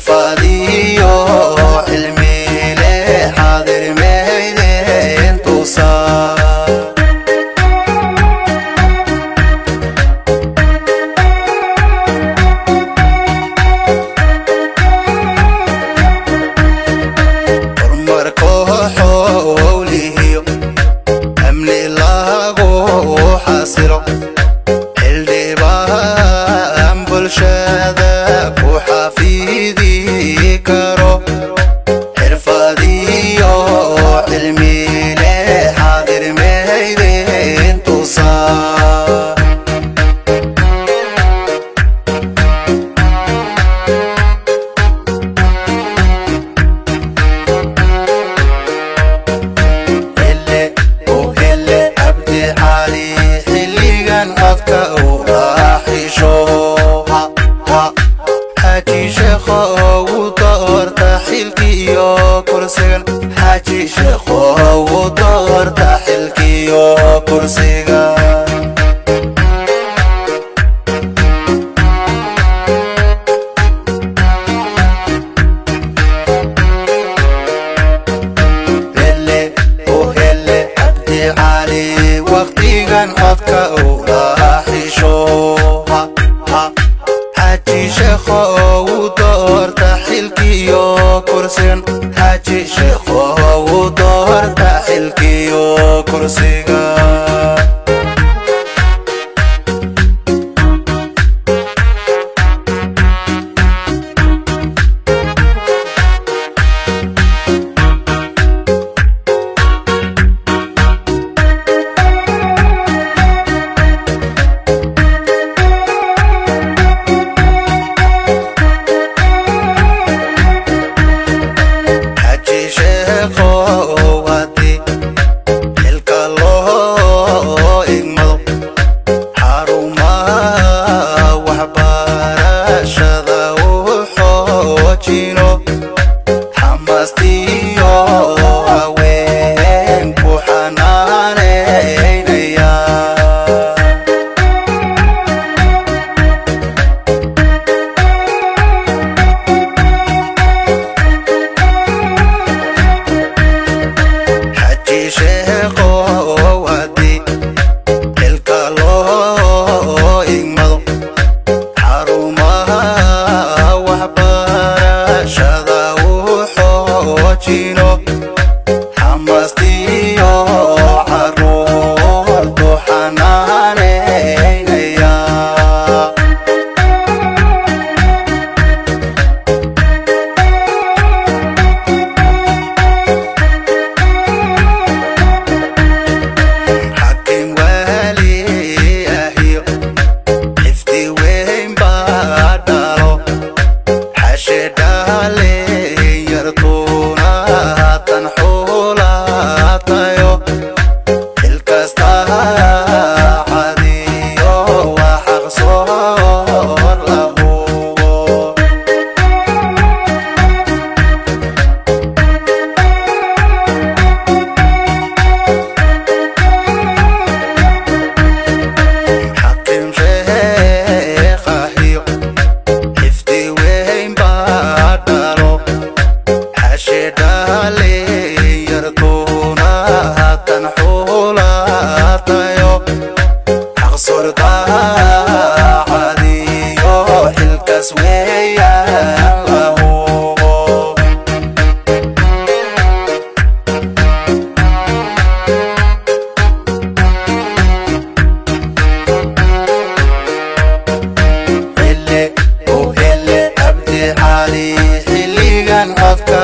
Xirfadiyo cilmile xaadir meydeen tusaa. Horumarko xowlihiyo amni lagu xasilo, xildhibaan bulshada ku xafidi karo, xirfadiyo cilmile xaadir meydeen tusaa. Hele oo hele Cabdi Cali, xilligan codka u raaxisho. Xaaji Sheekho ugu doorta xilkiyo kursigan, Xaaji Sheekho ugu doorta xilkiyo kursiga. Hele oo hele Cabdi Cali, waqtigan codka u raaxisho. Xaaji Sheekho ugu doorta xilkiyo kursigan, Xaaji Sheekho ugu doorta xilkiyo kursiga. Xaaji Sheekho haddii xilka loo igmado, xarumaha waxbarashada u xoojino, xamaastiyo haweenku xanaaneynaya. Xaaji Sheekho haddii xilka loo igmado, xarumaha waxbarashada u xoojino, xamaastiyo caruurtu xanaaneynaya. Xakim waali ahiyo xifdi weyn baa dhalo, xashe dhale yartuuna tan xulatayo, xilkasta cadiyo waa xaqsoor la hubo. Xakim sheekhahiyo xifdi weyn baa dhalo, xashe dhale yartuuna tan xulatayo, xaqsordacadiyo xilkas weeyaan la hubo. Hele oo hele Cabdi Cali, xilligan codka